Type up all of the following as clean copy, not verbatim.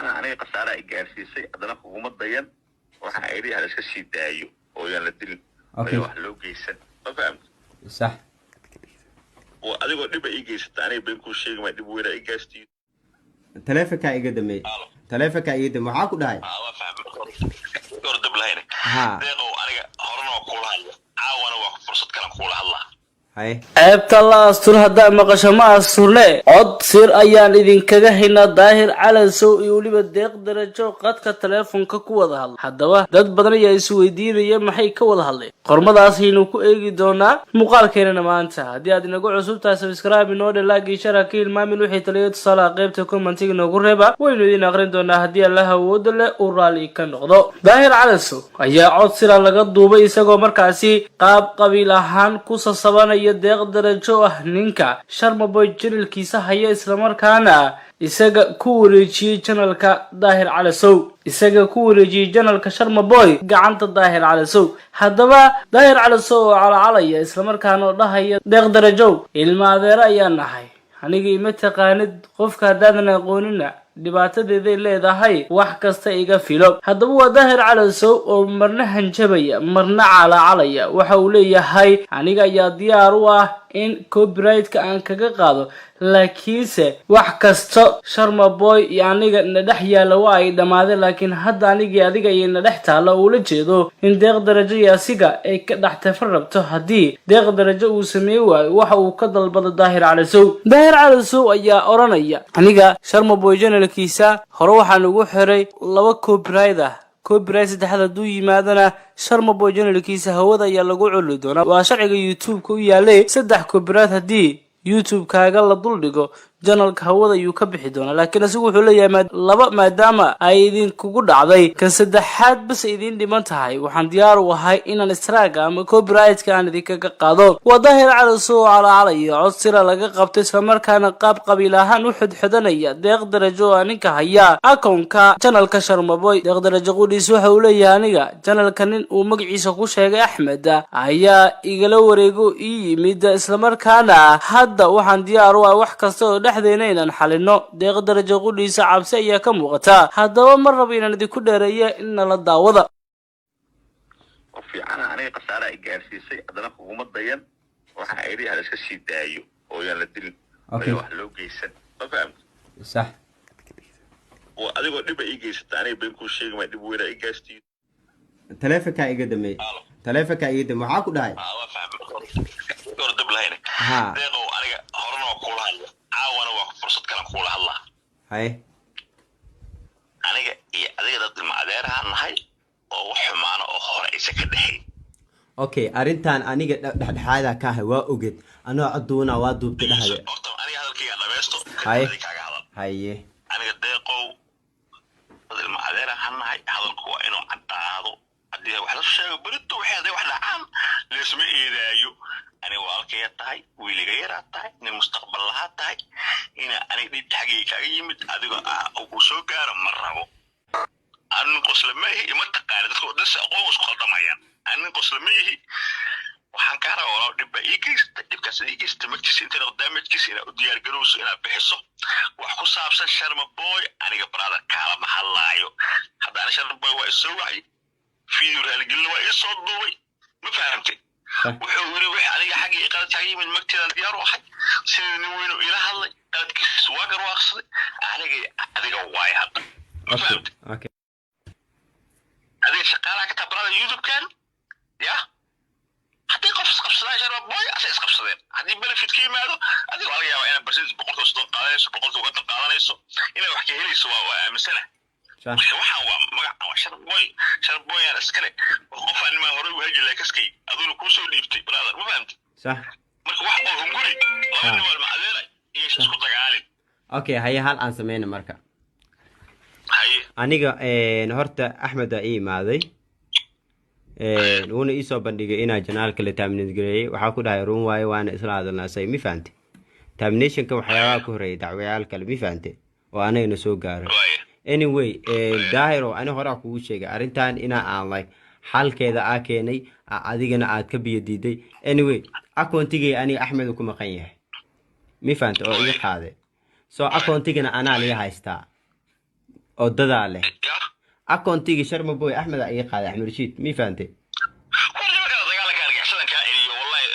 Fiicana, aniga khasaara ay gaarsiisay, haddana kuguma dayan. Waxa idhi hala iska sii daayo oo yaan la dilin. Oo wax loo geysan, ma fahamta? Sax. Oo adigoo dhiba ii geysata, aniga been kuu sheegi maa, dhib weyna ii gaarsiiyo. Taleefonkaa iga damey, taleefonkaa iga damey, waxaa ku dhahay. Waa fahmay, hor dab lahayn. Deeqow, aniga horena waa kuula hadla, caawana waa fursad kalan kuula hadlaa. Haye. Ceebta la astur haddaa maqasho ma asturne. Cod sir ayaan idinkaga haynaa Daahir Calansow iyo weliba Deeq Darajo qadka taleefonka ku wada hadla. Haddaba dad badan ayaa isweydiinaya maxay ka wada hadleen. Qormadaasaynu ku eegi doonaa muuqaalkeenana maanta. Haddii aad inagu cusub tahay, subscribe inoo dhe, like iyo share ka hilmaamin. Wixii taliyo tusaalaha qaybta commentiga inoogu reeba, waynu idin aqrin doonaa haddii Allaha awooda leh uu raalli ka noqdo. Daahir Calansow ayaa cod sira laga duubay isagoo markaasi qaab qabiil ahaan ku sasabanaya Deeq Darajo, ah ninka Sharmaboy channelkiisa haya, islamarkaana isaga ku wareejiyey channelka Daahir Calasow, isaga ku wareejiyey channelka Sharmaboy gacanta Daahir Calasow. Haddaba Daahir Calasow oo calacalaya, islamarkaana oo dhahaya: "Deeq Darajow, ilma adeero ayaan nahay, aniga ima taqaanid, qofka haddaadan aqoonina dhibaatadeeday leedahay, wax kasta iga filo." Haddaba waa Daahir Calasow oo marna hanjabaya, marna calaacalaya. Waxa uu leeyahay: "Aniga ayaa diyaar u ah in copyright-ka aan kaga qaado, laakiinse wax kasta Sharma Boy iyo aniga na dhex yaalla waa ay dhammaadeen, laakiin hadda anigii adiga iyo na dhex taalla." Uula jeedo in Deeq Darajo iyo asiga ay ka dhex tafan rabto haddii Deeq Darajo uu sameey waayo waxa uu ka dalbado Daahir Calasow. Daahir Calasow ayaa odhanaya: "Aniga Sharma Boy channelkiisa hore waxaan ugu xiray laba copyright ah, copyright saddexaad hadduu yimaadana Sharma Boy channelkiisa hawada ayaa lagu culi doonaa." Waa sharciga YouTube-ka u yaalay, saddex copyright haddii YouTube-kaaga la duldhigo, channelka hawada ayuu ka bixi doonaa. Laakiin isagu wuxuu leeyahay laba maadaama ay idinkugu dhacday, kan saddexaad bas idiin dhiman tahay, waxaan diyaar u ahay inaan strike-ga ama copyright-ka aan idinkaga qaado. Waa Daahir Calasow oo calacalaya, cod sira laga qabtay, islamarkaana qaab qabiil ahaan u xodxodanaya Deeq Darajo oo ninka haya akoonka channelka Sharmaboy. Deeq Darajo qudhiis waxa uu leeyahay: "Aniga channelka nin uu magaciisa ku sheegay Axmed ayaa igala wareego ii yimid, islamarkaana hadda waxaan diyaar u ahay wax kasta oo dhexdeena inaan xalino." Deeq Darajo qudhiisa cabsi ayaa ka muuqata. Haddaba ma rabo inaan idinku dheereeya, in nala daawada. Oo fiicana, aniga khasaara ay gaarsiisay, haddana kuguma dayan. Waxa idhi hala iska sii daayo oo yaan la dilin oo wax loo geysan, ma fahamta? Sax. Oo adigoo dhiba ii geysata, aniga been kuu sheegi maa, dhib weyna ii gaarsiiyo. Taleefonkaa iga damey, taleefonkaa iga damey, waxaa ku dhahay. Waa fahmay, hor dab lahayn. Deeqow, aniga horena waa kuula hadla, caawana waa fursad kalan kuula hadlaa. Haye. Aniga iyo adiga dad ilma adeeraha nahay oo wax xumaana oo hore aysan ka dhexayn. Okay, arrintan aniga dhexdhexaada ka ahay, waa ogeed, anoo coduuna waa duubtay dhahaya. Horta aniga hadalkayga dhamaysto. Haye. Kadib kaaga hadal. Haye. Aniga Deeqow dad ilma adeeraha nahay, hadalku waa inuu caddaado. Haddii wax la sheego berito, waxay hadday wax dhacaan leesma eedaayo. Aniga walaalkaya tahay, wiiliga yaraa tahay, nin mustaqbal lahaa tahay. Ina aniga dhib xaggayga kaaga yimid adigoo ah oo ku soo gaaro ma rabo. Anu nin qosla ma ihi, ima taqaani, dadka dad aqoon isku qaldamayaan. Anu nin qosla ma ihi. Waxaan kaa rabaa, walaal, dhib baa ii geystay, dhibkaas ii geystay magtiisa intay noqdo damagekiisa inaad u diyaar garowso inaad bixiso. Wax ku saabsan Sharma Boy aniga brother kaalama hadlaayo. Haddaana Sharma Boy waa isoo wacay, video raaligelin waa ii soo duubay, ma fahamtay? Wuxuu yiri wix aniga xaggii qaladka yimid magteedaan diyaar u ahay. Sidii nin weynu ila hadlay, qaladkiisu waa garwaaqsaday. Aniga adiga waay hadda, ma fahamtay? Okay. Adiga shaqaalaha ka tabarada YouTube-kan ya haddii qof isqabsadaan, Sharma Boy asa isqabsadeen, haddii benefit ka yimaado, adiga waa laga yaabaa inaad percentage 30% qaadanayso, 50% qaadanayso, inaad wax ka helayso, waa aaminsana. Marka waxaan waa magaca waa Sharma Boy, Sharma Boyaan iskale. Qof aan nimaa horey u haji laha kaskay aduna kuu soo dhiibtay, brother, ma fahamtay? Sax. Marka wax oo hunguri laba nin waa macadeelay iyo isku dagaalin. Okay, haye, hal aan sameyna marka. Haye. Aniga horta Axmed aa ii imaaday, wuuna iisoo bandhigay inaa channelka la terminate gareeyey. Waxaa ku dhahay run waaye, waana isla hadalnaa say, mi fahante? Terminationka waxyaabaha ka horreeyay dacwayaal kale, mi fahante, oo anagana soo gaaray. Anyway, Daahiro, ani horaa kugu sheegay arrintan inaa aan like xalkeeda aa keenay, adigana aad ka biyo diiday. Anyway, accountigay aniga Axmed uu ku maqan yahay, mi fahante, oo iga qaaday, so accountigana anaa liga haystaa. Oo dadaa leh. Ya. Accountigii Sharma Boy Axmed aa iga qaaday, Axmed Rashiid, mi fahantay? War nimankaa dagaalanka argaxisadan kaa celiyo, wallahi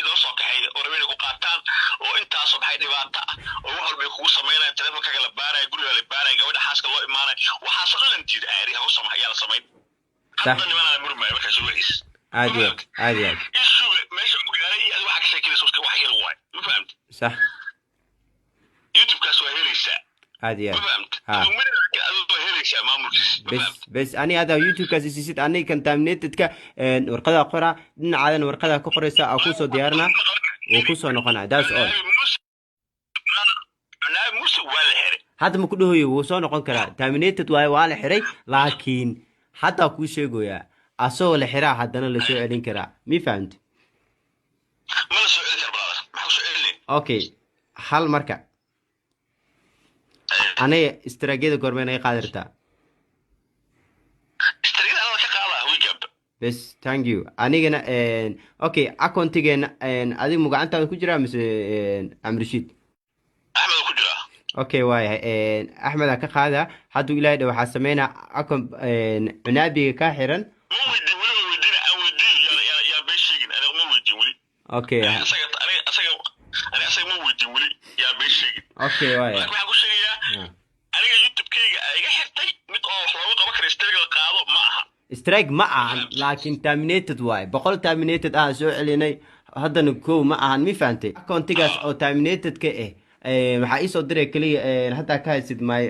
noo soo kaxeey oo rabeen inay ku qaataan oo intaasoo maxay dhibaato ah oo wax walbay kugu samaynaya, telefonkaaga la baaraya, guriga la baaraya, gabadha xaaska loo imaanaya, waxaasoo dhan intiid aari ha u sama ayaa la samayn. Hadda nimanaa la murmaayo markaas wixiis. Aad iyo aad, aad iyo aad. Isuga meesha uu gaaray iyo adiga waxaa ka sheekinaysa wax yar waay, ma fahamti? Sax. YouTube-kaas waa helaysaa. Aad iyo Ma aad. fahamti? Ha. Adigu waa helaysaa maamulkiis, ma Bes. fahamti? Bes, ani hadda YouTube-kaas isisid, aniga contaminatedka warqadaa qoraa, dhinacaadan warqadaa ku qoraysa, aa kusoo diyaarinaa, wuu kusoo noqonaa, that's all. Naabi Muuse waa la xiray. Hadda ma ku dhahoyo wuu soo noqon karaa. Terminated waaye, waa la xiray, laakiin haddaa kuu sheegoyaa asagoo la xiraa haddana lasoo celin karaa, mi fahamti? Ma la soo celi kara, brother, maxaa ku soo celinay? Okay, hal marka aniga strike-yada goormee naga qaadi kartaa? Strike-yada anada ka qaadaa weekend. Bes, thank you. Anigana okay, accountigeena adiga mu gacantaada ku jiraa mise Amrashiid? Axmed ku jiraa. Okay, waayahay, Axmedaa ka qaada. Hadduu Ilaahay dha waxaa sameynaa account cunaabiga kaa xiran. Ma weydiin weli, ma weydiin, aan weydiin, yaa been sheegin, aniga ma weydiin weli. Okay. Asaga aniga asaga aniga asaga ma weydiin weli, yaa been sheegin. Okay, waayahay. Laakiin waxaan ku sheegayaa aniga YouTube-kayga iga xirtay mid oo wax looga qaban kara strike la qaado ma aha. Strike ma ahan, laakiin terminated waaye. 100 terminated ah soo celinay haddana, kow ma ahan, mi fahantay? Accountigaas oo terminated ka ah waxaa iisoo diray keliya haddaa ka haysid my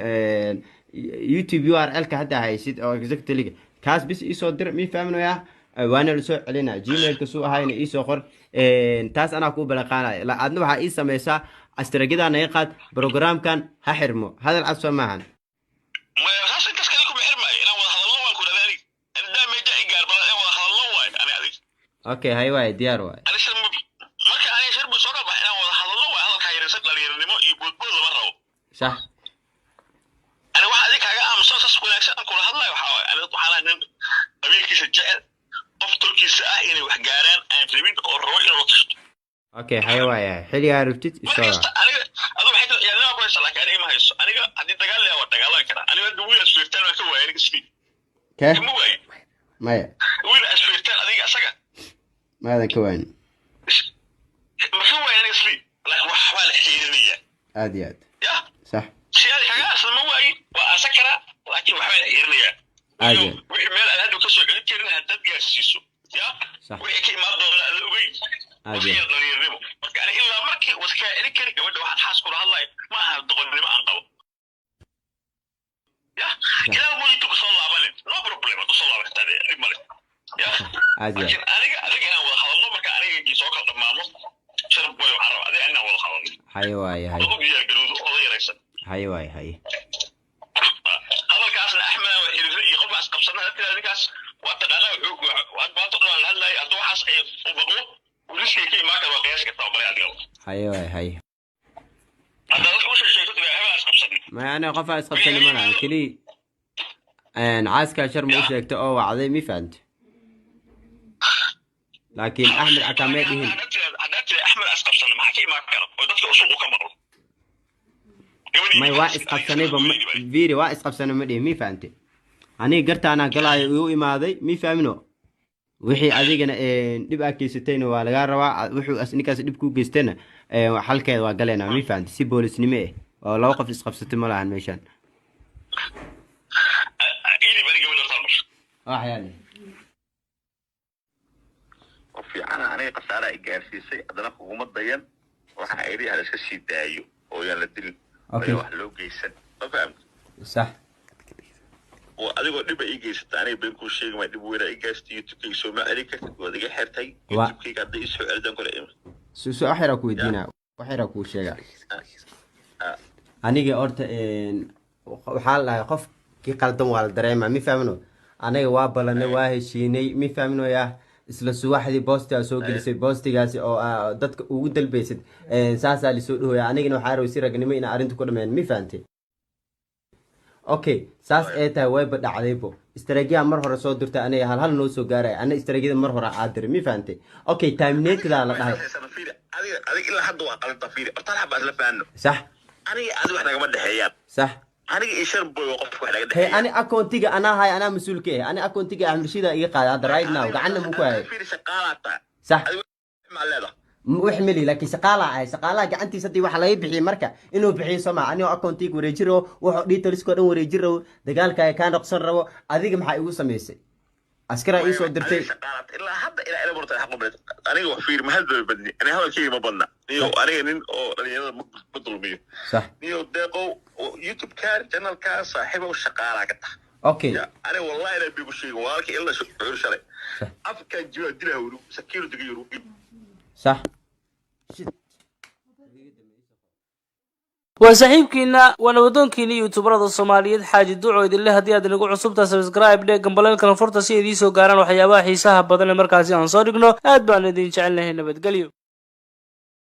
YouTube URL-ka haddaa haysid oo exactly kaas bis iisoo dir, mi fahminoyaa? Waana lasoo celina. Gmailka suu ahayna iisoo qor, taas anaa kuu balaqaanaya. Adna waxaa ii sameysaa strike-yadaa naga qaad, programkan ha xirmo. Hadal cad soo maahan? Maya, saas intaas kale kuma xirmaayo. Inaan wada hadalno waan ku dhahday aniga ani damage i gaar badan, inaan wada hadalno waayo ani adig. Okay, hay waaye, diyaar waaye. Ani shir marka aniga shir buu soo kala baxay, inaan wada hadalno waayo. Hadalkaa yaraysan, dhalinyaranimo iyo boodbood lama rabo. Ani waxa adiga kaaga aamusan, saas wanaagsan aan kula hadlayo, waxaa waaye ani waxaan ahay nin qabiilkiisa jecel, qof tolkiisa ah inay wax gaaraan aan rabin oo rabo inuu la tashto. Okay, hay waaye, xilligaa rabtid mar isoo kasta aniga adu waxay tahay yaalnima ku haysa, laakiin aniga ma hayso. Aniga haddii dagaal leeyahay waa dagaalami karaa. Aniga hadda wiil asfiirtaan waan ka waayay aniga sidii Kee? Kama waayo. Maya. Wiil asfiirtaan adiga asaga. Maadan ka waayin. Ma ka waayo aniga sidii, laakiin wax waa la xiirinayaa. Aad iyo aad. Ya. Sax. Si adi kaga asla ma waayin, waa aasan karaa, laakiin waxbaa la xiirinayaa. Aad iyo aad. Wixii meel aan hadda ka soo celin karin haddaad gaarsiiso ya wixii ka imaan doona aad ogeyn. Aad iyo wasiya dhalinyarnimo. Marka ani ilaa markii waskaa celin kari gabadha waxaad xaas kula hadlaya ma aha doqonnimo aan qabo ya. Ilaa muu YouTube soo laabanin, no problem, hadduu soo laaban xitaa dhib male ya. Aad iyo aad. Laakiin aniga adiga inaan wada hadalno, marka aniga soo kala dhammaano, sharaf boy, waxaan rabaa adiga inaan wada hadalno. Haye waaye, haye. Dad u diyaar garowdo oda yaraysan. Haye waaye, haye. Hadalkaasna Axmed aan xiriirro iyo qofkaas qabsana hadda, ninkaas waa taqaanaa, wuxuu maanta dhan aan hadlayay, hadduu waxaas ay u maqlo riskiga ka imaan kara waa qiyaasi kartaa malay adiga. Haye waaye, haye. Haddaa dadka usoo sheegto tiraa hebelaas qabsanay. Maya, aniga qofaa isqabsani ma lahan, keliya caaskaa shar ma u sheegta oo wacday, mi fahamte? Laakiin Axmed xataa may dhihin. Haddaa tira Axmed as qabsana, maxaa ka imaan kara oo dadka suuqu ka maqlo? May, waa isqabsanayba viri, waa isqabsanay ma dhihin, mi fahamte? Aniga gartaanaa galaayo igu imaaday, mi fahmino? Wixii adigana dhib aa geysatayna waa lagaa rabaa, wuxuu ninkaas dhib kuu geystayna xalkeeda waa galeynaa, mi fahamte? Si boolisnimo ah oo laba qof isqabsatay ma lahan meeshaan. Idib ani gabadha talmar. Waxyaale. Oo fiicana, aniga khasaara ay gaarsiisay, haddana kuguma dayan. Waxaa idhi hala iska sii daayo oo yaan la dilin. Okay. Oo wax loo geysan, ma fahamti? Sax. Oo adigoo dhiba ii geysata, aniga been kuu sheegi maa, dhib weynaa ii gaystay. YouTube-kayga soo ma celin kartid, waad iga xirtay. YouTube-kayga hadday ii soo celidaan kole. Su wax yaraa ku weydiinaa, wax yaraa kuu sheegaa. Aniga horta waxaa la dhahay qofkii qaldan waa la dareemaa, mi fahmino? Aniga waa ballanay, waa heshiinay, mi fahminoyaa? Isla subaxdii boostigaa soo gelisay, boostigaasi oo dadka ugu dalbaysid, saasaa lisoo dhahoya. Anigana waxaa rabay si ragnimo inaa arrinta ku dhameen, mi fahantay? Okay, saas ee tahay wayba dhacdaybo. Strike-yaa mar hore soo dirtay, aniga hal hal noo soo gaaray. Ana strike-yada mar hore aa diray, mi fahantay? Okay, terminated-aa la dhahay. Adiga ilaa hadda waa qalanta. Fiiri horta, hal xabaa isla fahanno. Sax. Aniga adiga wax nagama dhexeeyaan. Sax. Aniga iyo Sharboy waa qofka wax naga Hey, dhexeeya. Ani accountiga anaa hay, anaa mas-uul ka ah. Ani accountiga Axmed Rashiida iga qaada hadda right now, gacanna mu ku hayay. Fiiri, shaqaalaa tahay. Sax. Adiga maa leedahay? Wax meli, laakiin shaqaala ahay. Shaqaalaha gacantiisa haddii wax laga bixiyey, marka inuu bixiyo soo maa? Anigoo accountiga wareejin rabo, wuxuu detailskoo dhan wareejin rabo, dagaalkaaga kaa noqson rabo, adiga maxaa igu samaysay? Askaraa ii soo dirtay. Adiga shaqaalaa tahay. Ilaa hadda ilaa ila murtay xaq u badan. Aniga wax fiiri, ma hadal badni. Aniga hadalkayga ma badna. Niyo, aniga nin oo dhalinyarada ma dulmiyo. Niyo Deeqow, YouTube-kaan, channelkaan, saaxiibow, shaqaalaa ka tahay. Ya, aniga wallahi inaan bigu sheegin walaalkii ila shucuur shalay. Afkaan jiro dilaa wuru sakiinu diga yuru. Shit. Waa saaxiibkiina, waana wadoonkiina youtuberada Soomaaliyeed, Xaaji Duco idinle. Haddii aad inagu cusubtaa, subscribe dhe, gambaleelkana furta si idiin soo gaaraan waxyaabaha xiisaha badan ee markaasi aan soo dhigno. Aad baan idin jecelnahay. Nabadgelyo.